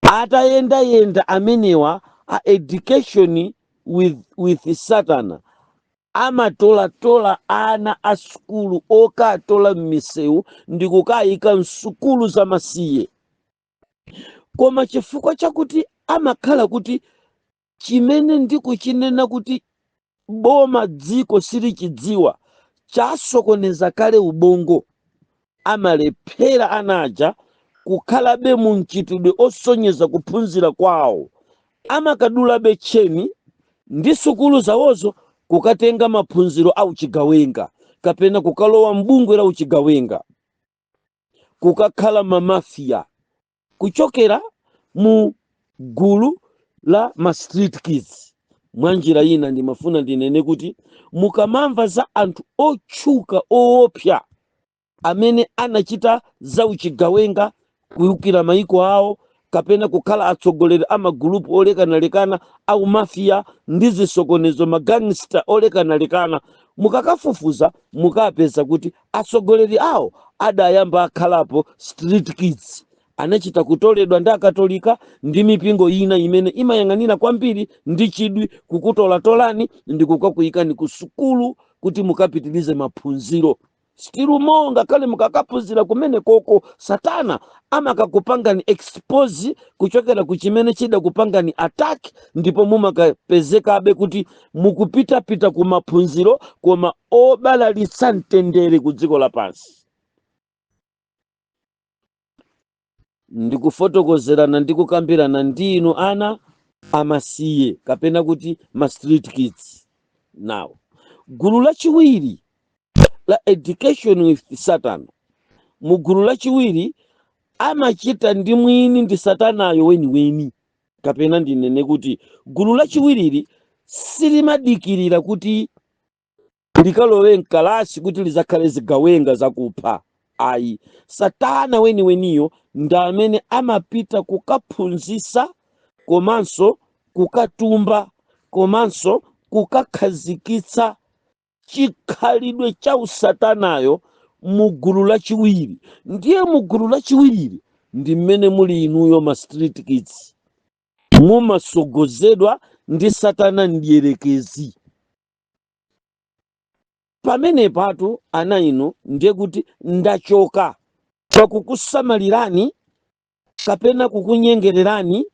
atayendayenda amenewa a education with Satana amatolatola ana a sukulu okatola m'misewu ndi kukayika msukulu zamasiye. Koma chifukwa chakuti amakhala kuti chimene ndikuchinena kuti boma dziko silichidziwa chasokoneza kale ubongo, amalephera anaja kukhalabe mu mchitidwe osonyeza kuphunzira kwawo, amakadulabe tcheni. Ndi sukulu zawozo kukatenga maphunziro a uchigawenga kapena kukalowa m'bungwe la uchigawenga, kukakhala mamafiya kuchokera mu gulu la ma street kids. Mwa njira ina ndimafuna ndinene kuti mukamamva za anthu otchuka oopsa amene anachita za uchigawenga, kuwukira maiko awo kapena kukhala atsogoleri a magulupu olekanalekana au mafia ndi zisokonezo, magangster olekanalekana, mukakafufuza mukapeza kuti atsogoleri awo adayamba akhalapo street kids. Anachita kutoledwa ndi Akatolika ndi mipingo ina imene imayang'anira kwambiri ndi chidwi kukutolatolani ndi kukakuyikani ku sukulu kuti mukapitirize maphunziro. Still more, ngakhale mukakaphunzira kumene koko, Satana amakakupangani expose kuchokera ku chimene chidakupangani attack, ndipo mumakapezekabe kuti mukupitapita ku maphunziro koma obalalitsa mtendere ku dziko lapansi. Ndikufotokozerana ndi kukambirana ndi inu ana amasiye kapena kuti ma street kids. Now, gulu lachiwiri la education with Satan, mu gulu lachiwiri amachita ndi mwini ndi Satanayo weniweni. Kapena ndinene kuti gulu lachiwiriri silimadikirira kuti likalowe mkalasi kuti lizakhale zigawenga zakupha, ayi. Satana weniweniyo ndi amene amapita kukaphunzitsa komanso kukatumba komanso kukakhazikitsa chikhalidwe cha usatanayo mu gulu lachiwiri. Ndiye mu gulu lachiwiriri ndi mmene muli inuyo ma street kids, mumasogozedwa ndi Satana mdierekezi. Pamene patu ana inu, ndiye kuti ndachoka pakukusamalirani kapena kukunyengererani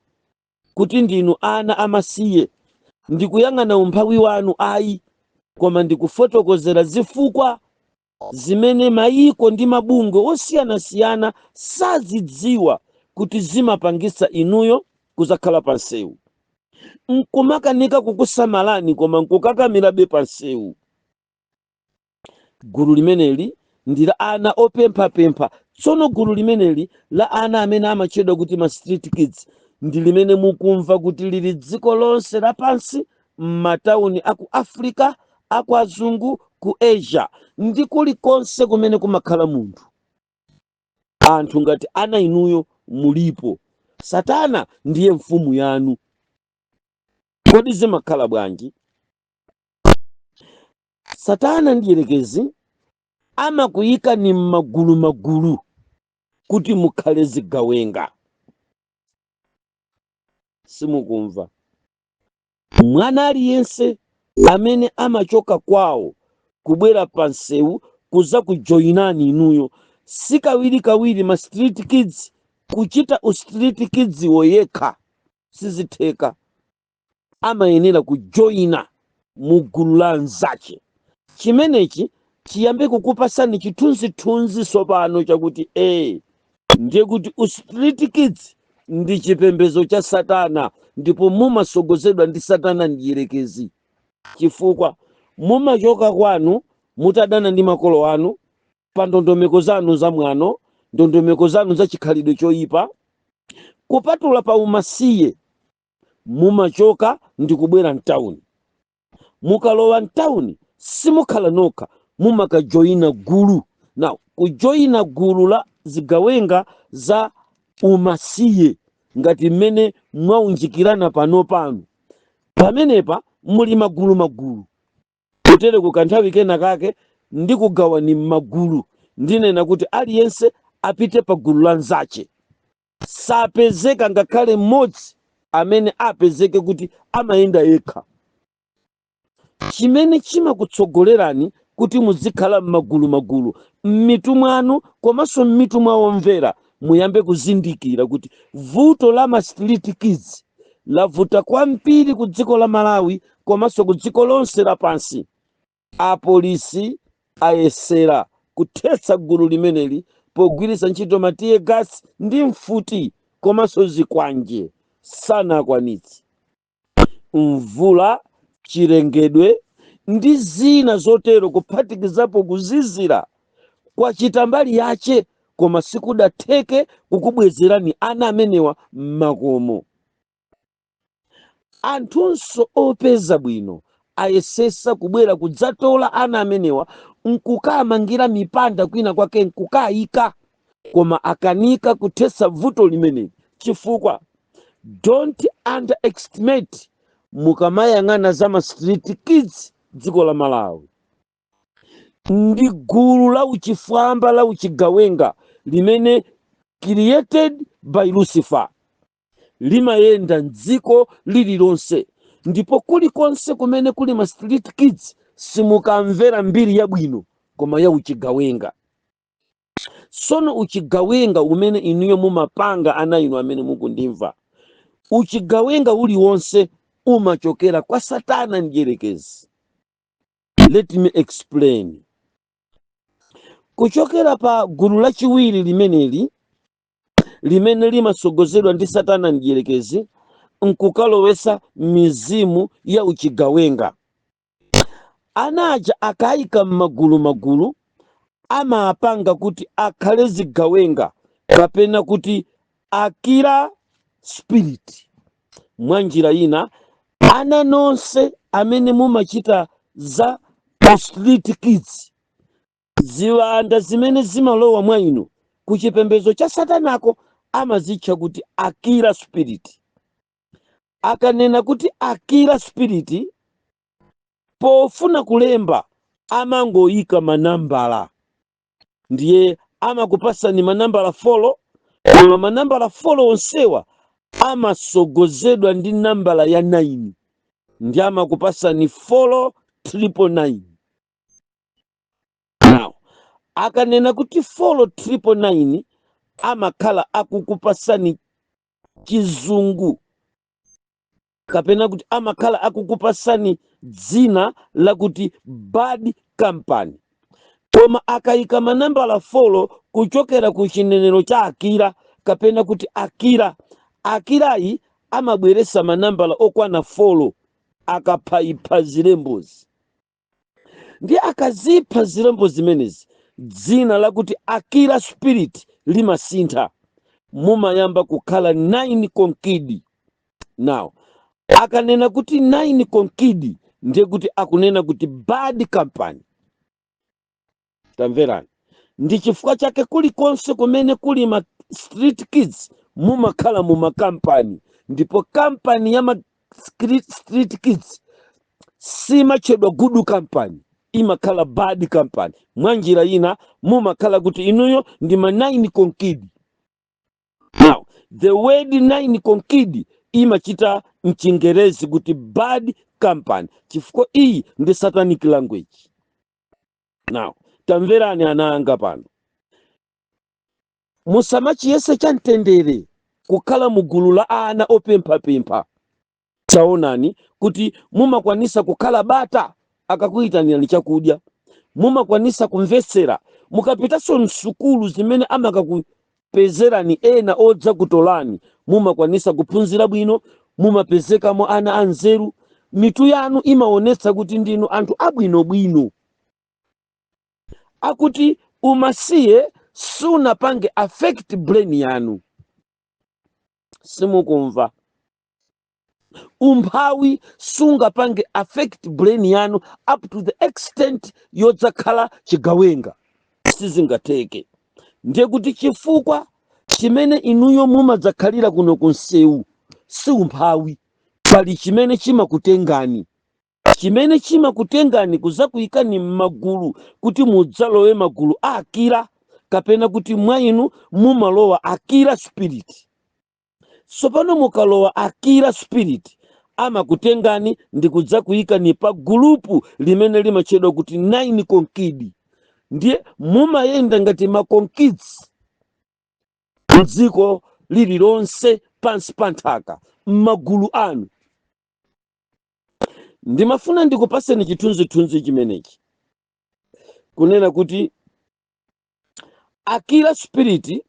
kuti ndinu ana amasiye ndikuyang'ana umphawi wanu, ayi, koma ndikufotokozera zifukwa zimene mayiko ndi mabungwe osiyanasiyana sazidziwa kuti zimapangisa inuyo kuzakhala pansewu nkumakanika kukusamalani koma nkukakamirabe pansewu. Gulu limeneli ndi la ana opemphapempha. Tsono gulu limeneli la ana amene amatchedwa kuti ma street kids ndi limene mukumva kuti lili dziko lonse lapansi, m'matawuni aku Africa, aku azungu, ku Asia ndi kulikonse kumene kumakhala munthu. Anthu ngati ana inuyo mulipo, Satana ndiye mfumu yanu. Kodi zimakhala bwanji? Satana mdierekezi amakuyikani m'magulu magulu kuti mukhale zigawenga. Simukumva? Mwana aliyense amene amachoka kwawo kubwera pa msewu kuza kujoyinani inuyo, si kawirikawiri ma street kids kuchita u street kids wo yekha, sizitheka. Amayenera kujoyina mu gulu la anzache. Chimenechi chiyambe kukupasani chithunzithunzi tsopano chakuti ndiye kuti u street kids ndi chipembedzo cha Satana, ndipo mumasogozedwa ndi Satana mdierekezi, chifukwa mumachoka kwanu mutadana ndi makolo anu pa ndondomeko zanu za mwano, ndondomeko zanu za chikhalidwe choyipa, kupatula pa umasiye. Mumachoka ndi kubwera mtawuni. Mukalowa mtawuni simukhala nokha, mumakajoyina gulu. Now, kujoyina gulu la zigawenga za umasiye ngati mmene mwaunjikirana pano pano, pamenepa muli magulu magulu. Kutere kukanthawi kena kake ndikugawani m'magulu, ndinena kuti aliyense apite pa gulu la nzache. Sapezeka ngakhale mmodzi amene apezeke kuti amayenda yekha. Chimene chimakutsogolerani kuti muzikhala m'magulu magulu m'mitu mwanu komanso m'mitu mwa omvera, muyambe kuzindikira kuti vuto la ma street kids lavuta kwambiri ku dziko la Malawi komanso ku dziko lonse lapansi. Apolisi ayesera kuthetsa gulu limeneli pogwiritsa ntchito ma tear gas ndi mfuti komanso zikwanje, sanakwanitse. Mvula Chilengedwe ndi zina zotero, kuphatikizapo kuzizira kwachita mbali yache, koma sikudatheke kukubwezerani ana amenewa m'makomo. Anthunso opeza bwino ayesesa kubwera kudzatola ana amenewa nkukamangira mipanda kwina kwake nkukayika, koma akanika kuthetsa vuto limeneli, chifukwa don't underestimate mukamayang'ana za ma street kids. Dziko la Malawi ndi gulu la uchifwamba, la uchigawenga limene created by Lucifer, limayenda mdziko lililonse, ndipo kulikonse kumene kuli ma street kids simukamvera mbiri yabwino koma ya uchigawenga. Sono uchigawenga umene inuyo mumapanga, ana inu amene mukundimva, uchigawenga uliwonse umachokera kwa Satana mdierekezi. Let me explain. Kuchokera pa gulu lachiwiri limeneli limene limasogozedwa ndi Satana mdierekezi nkukalowesa mizimu ya uchigawenga, ana aja akayika m'magulu magulu amapanga kuti akhale zigawenga kapena kuti akira spirit. Mwa njira ina, ana nonse amene mumachita za street kids, ziwanda zimene zimalowa mwa inu ku chipembedzo cha Satanako amazitcha kuti akira spirit. Akanena kuti akira spirit, pofuna kulemba amangoyika manambala, ndiye amakupasani manambala 4, koma manambala 4 onsewa amasogozedwa ndi nambala ya 9, ndi amakupasani 4 999. Now akanena kuti 4 999, amakhala akukupasani chizungu kapena kuti amakhala akukupasani dzina lakuti bad company. Koma akayika manambala 4 kuchokera ku chinenero cha akira kapena kuti akira, akirayi amabweresa manambala okwana 4 akaphayipha zilembozi. Ndi akazipha zilembo zimenezi, dzina lakuti akira spirit limasintha, mumayamba kukhala 9 konkidi. Now akanena kuti 9 konkidi, ndiye kuti akunena kuti bad company. Tamverani, ndi chifukwa chake kulikonse kumene kuli ma street kids mumakhala mu makampani, ndipo kampani ya ma street kids simatchedwa good company, imakhala bad company. Mwa njira ina, mumakhala kuti inuyo ndi ma 9 konkidi. Now the word 9 konkidi imachita mchingerezi kuti bad company, chifukwa iyi ndi satanic language. Now tamverani, ana anga pano, musamachiyese cha mtendere kukhala mu gulu la ana opemphapempha. Taonani kuti mumakwanisa kukhala bata akakuyitanirani chakudya, mumakwanisa kumvetsera mukapitanso msukulu zimene amakakupezerani ena odza kutolani, mumakwanisa kuphunzira bwino, mumapezekamo ana anzeru, mitu yanu imaonetsa kuti ndinu anthu abwinobwino. Akuti umasiye sunapange affect brain yanu. Simukumva? Umphawi sungapange affect brain yanu up to the extent yodzakhala chigawenga, sizingatheke. Ndiye kuti chifukwa chimene inuyo mumadzakhalira kuno kunsewu si umphawi. Pali chimene chimakutengani, chimene chimakutengani kuzakuyikani m'magulu kuti mudzalowe magulu akira kapena kuti mwa inu mumalowa akira spirit. Tsopano mukalowa akira spirit, amakutengani ndi kudzakuyikani pa gulupu limene limatchedwa kuti 9 konkidi, ndiye mumayenda ngati ma konkids mdziko lililonse pansi pa nthaka m'magulu anu. Ndimafuna ndikupaseni chithunzithunzi chimenechi kunena kuti akira spirit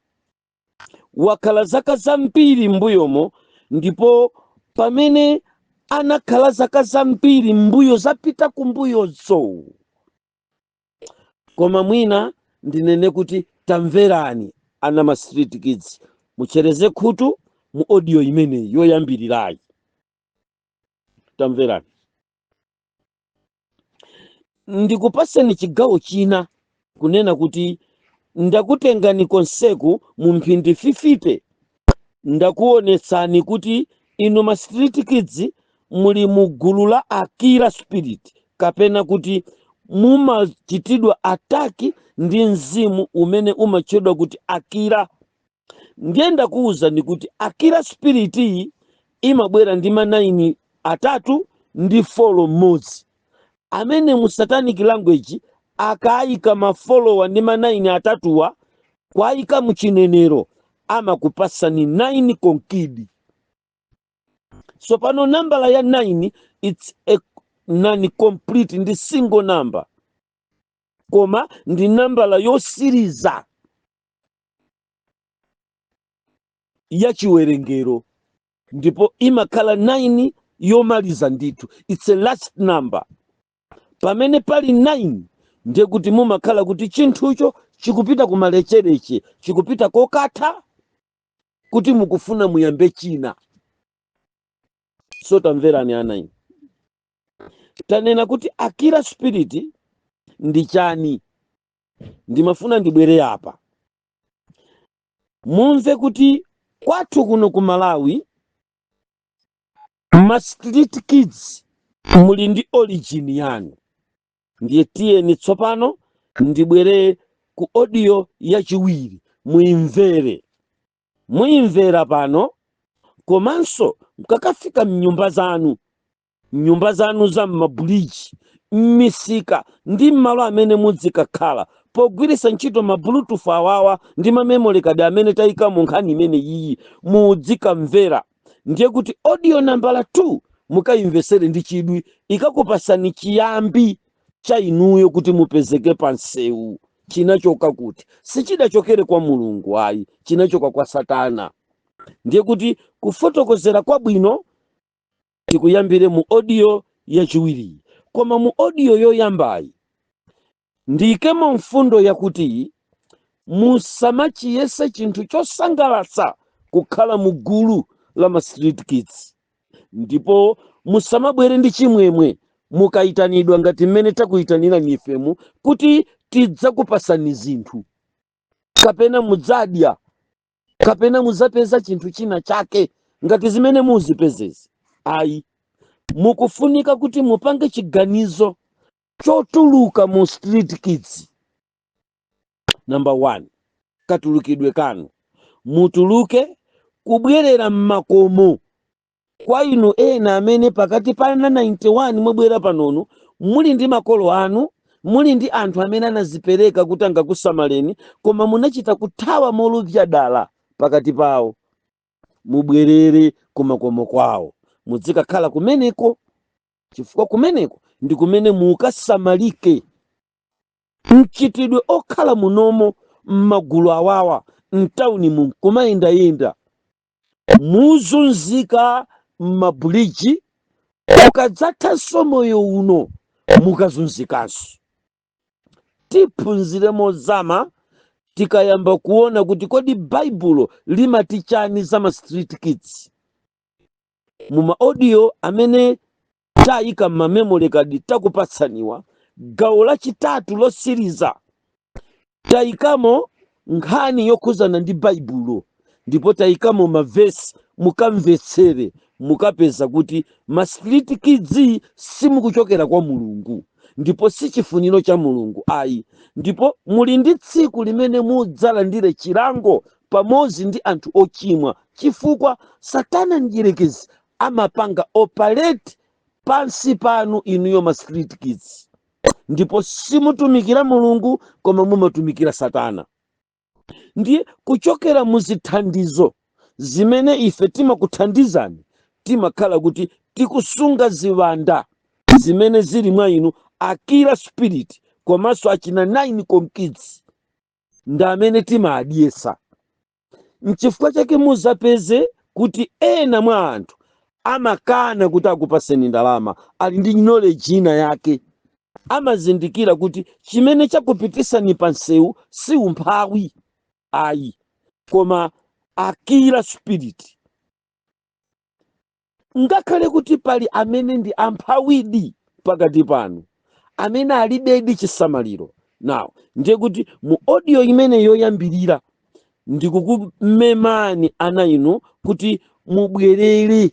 wakhala zaka zambiri m'mbuyomo, ndipo pamene Anakhala zaka zambiri mbuyo zapita kumbuyozo. Koma mwina ndinene kuti tamverani ana ma street kids, muchereze khutu mu audio imeneyi yoyambirirayi. Tamverani, ndikupaseni chigawo china kunena kuti ndakutengani konseku mu mphindi 50, ndakuonetsani kuti inu ma street kids muli mu gulu la Akira spirit, kapena kuti mumachitidwa attack ndi mzimu umene umatchedwa kuti Akira. Ndiye ndakuwuzani kuti Akira spirit iyi imabwera ndi ma 9 atatu ndi four mmodzi, amene mu satanic language akayika ma four wa ndi ma 9 atatuwa kwayika muchinenero amakupasani 9 konkidi. So pano nambala ya 9, it's a non complete, ndi single number, koma ndi nambala yosiriza ya chiwerengero, ndipo imakhala 9 yomaliza ndithu. It's a last number. Pamene pali 9 ndiye kuti mumakhala kuti chinthucho chikupita kumalechereche, chikupita kokatha, kuti mukufuna muyambe china. So tamverani ana inu, tanena kuti Akira spirit ndi chani. Ndimafuna ndibwere apa mumve kuti kwathu kuno ku Malawi ma street kids muli ndi origin yanu. Ndiye tiyeni tsopano ndibwere ku audio yachiwiri, muimvere, muimvera pano, komanso mukakafika mnyumba zanu, mnyumba zanu za m'mabuliji, m'misika ndi m'malo amene mudzikakhala, pogwiritsa ntchito ma bluetooth awawa ndi ma memory card amene tayika mu nkhani imene iyi, mudzikamvera. Ndiye kuti audio nambala 2 mukayimvesere ndi chidwi, ikakupasani chiyambi cha inuyo kuti mupezeke pa msewu. Chinachoka kuti? Sichidachokere kwa Mulungu ayi, chinachoka kwa Satana. Ndiye kuti kufotokozera kwabwino tikuyambire mu audio yachiwiri, koma mu audio yoyambayi ndiyikemo mfundo yakuti musamachiyese chinthu chosangalatsa kukhala mu gulu la ma street kids, ndipo musamabwere ndi chimwemwe mukayitanidwa ngati mmene takuyitanira ifemu kuti tidzakupasani zinthu, kapena mudzadya, kapena mudzapeza chinthu china chake ngati zimene muzipezezi ayi. Mukufunika kuti mupange chiganizo chotuluka mu street kids. Number one, katulukidwe kanu, mutuluke kubwerera mmakomo. Kwa inu ena amene pakati pa 91 mwabwera panonu, muli ndi makolo anu, muli ndi anthu amene anazipereka kuti angakusamaleni, koma munachita kuthawa molupsa dala pakati pawo, mubwerere kumakomo kwawo, muzikakhala kumeneko, chifukwa kumeneko ndi kumene mukasamalike. Mchitidwe okhala munomo m'magulu awawa mtawuni mu kumayendayenda, muzunzika m'mabuliji, ukadzathanso moyo uno mukazunzikanso. Tiphunzire mozama tikayamba kuona kuti kodi Baibulo limati chani za ma street kids. Mu ma audio amene tayika m'ma memory card takupatsaniwa, gawo lachitatu losiriza tayikamo nkhani yokhuzana ndi Baibulo, ndipo tayikamo mavesi. Mukamvetsere, mukapeza kuti ma street kids simukuchokera kwa Mulungu, ndipo si chifuniro cha Mulungu ayi, ndipo muli ndi tsiku limene mudzalandire chilango pamodzi ndi anthu ochimwa, chifukwa Satana mdierekezi amapanga operate pansi panu inuyo ma street kids, ndipo simutumikira Mulungu koma mumatumikira Satana. Ndiye kuchokera muzithandizo zimene ife timakuthandizani, timakhala kuti tikusunga ziwanda zimene zili mwa inu, Akira spirit komanso achina 9 conkids ndi amene timadyesa. Nchifukwa chake muzapeze kuti ena mwa anthu Amakana kuti akupaseni ndalama, ali ndi knowledge ina yake. Amazindikira kuti chimene chakupitisani pa nsewu si umphawi ayi, koma a killer spirit. Ngakhale kuti pali amene ndi amphawidi pakati panu, amene alibedi chisamaliro nawo, ndiye kuti mu audio imene yoyambirira ndikukumemani ana inu kuti mubwerere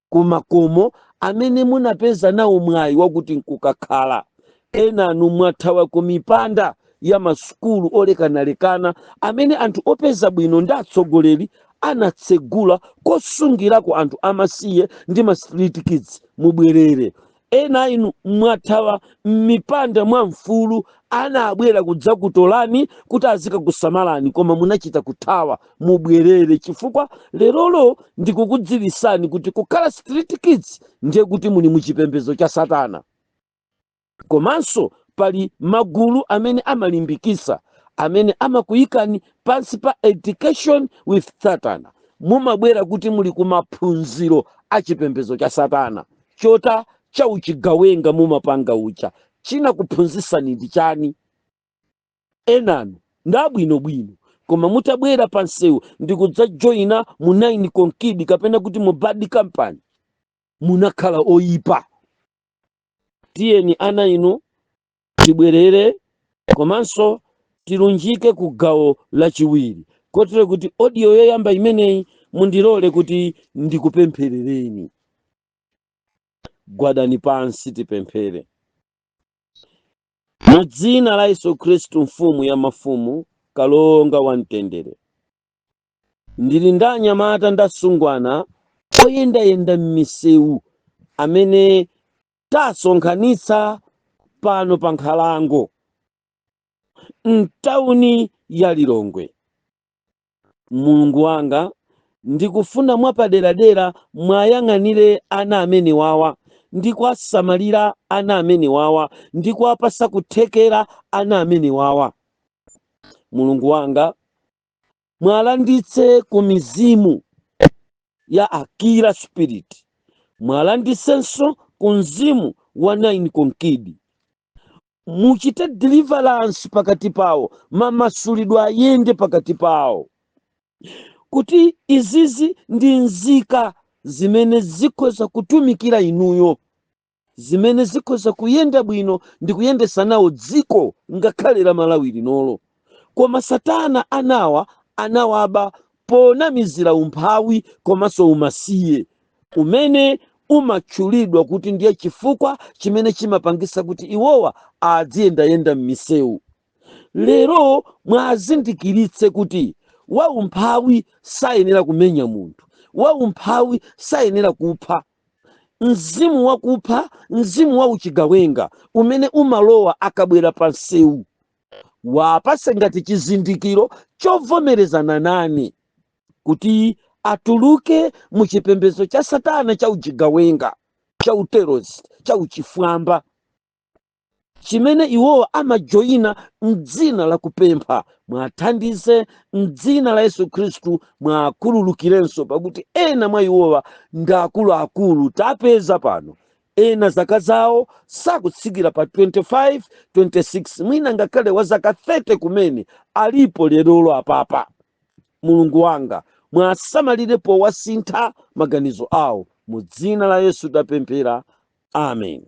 kumakomo amene munapeza nawo mwayi wakuti nkukakhala. Enanu mwathawa ku mipanda ya masukulu olekanalekana amene anthu opeza bwino ndi atsogoleri anatsegula kosungirako anthu amasiye ndi ma street kids. Mubwerere. Ena inu mwathawa m'mipanda mwa mfulu, ana abwera kudzakutolani kuti azikakusamalani, koma munachita kuthawa. Mubwerere, chifukwa lerolo ndikukudziwisani kuti kukhala street kids ndiye kuti muli muchipembedzo cha satana. Komanso pali magulu amene amalimbikisa, amene amakuyikani pansi pa education with satana. Mumabwera kuti muli kumaphunziro a chipembedzo cha satana chota chauchigawenga mumapanga ucha. Chinakuphunzitsani ndi chani? Enanu ndabwinobwino, koma mutabwera pa nsewu ndi kudzajoyina mu 9 Konkidi kapena kuti mu bad company, munakhala oyipa. Tiyeni ana inu tibwerere, komanso tilunjike ku gawo lachiwiri, kotero kuti audio yoyamba imeneyi mundilole kuti ndikupempherereni. Gwadani pansi tipemphere. Mu dzina la Yesu Khristu, mfumu ya mafumu, kalonga wa mtendere, ndili ndi anyamata ndi asungwana oyendayenda m'misewu amene tasonkhanitsa pano pa nkhalango mtawuni ya Lilongwe. Mulungu wanga, ndikufuna mwapaderadera mwayang'anire ana amene wawa, ndikuwasamalira ana amene wawa, ndikuwapasa kuthekera ana amene wawa. Mulungu wanga, mwalanditse ku mizimu ya a killer spirit, mwalanditsenso ku mzimu wa 9 Konkidi. Muchite deliverance pakati pawo, mamasulidwe ayende pakati pawo, kuti izizi ndi nzika zimene zikhoza kutumikira inuyo, zimene zikhoza kuyenda bwino ndi kuyendesa nawo dziko ngakhale la Malawi linolo. Koma satana anawa anawaba ponamizira umphawi komanso umasiye umene umatchulidwa kuti ndiye chifukwa chimene chimapangisa kuti iwowa adziyendayenda m'misewu. Lero mwazindikiritse kuti waumphawi sayenera kumenya munthu, waumphawi sayenera kupha. Mzimu wakupha, mzimu wa uchigawenga umene umalowa akabwera pa msewu, wapase ngati chizindikiro chovomerezana nane kuti atuluke mu chipembedzo cha satana cha uchigawenga, cha uterrorist, cha uchifwamba chimene iwowa amajoyina mdzina la kupempha. Mwathandize mdzina la Yesu Khristu, mwakhululukirenso, pakuti ena mwa iwowa ndi akuluakulu. Tapeza pano ena zaka zawo sakutsikira pa 25, 26, mwina ngakhale wa zaka 30 kumene alipo lerolo apapa. Mulungu wanga, mwasamalire powasintha maganizo awo. Mu dzina la Yesu tapemphera, amen.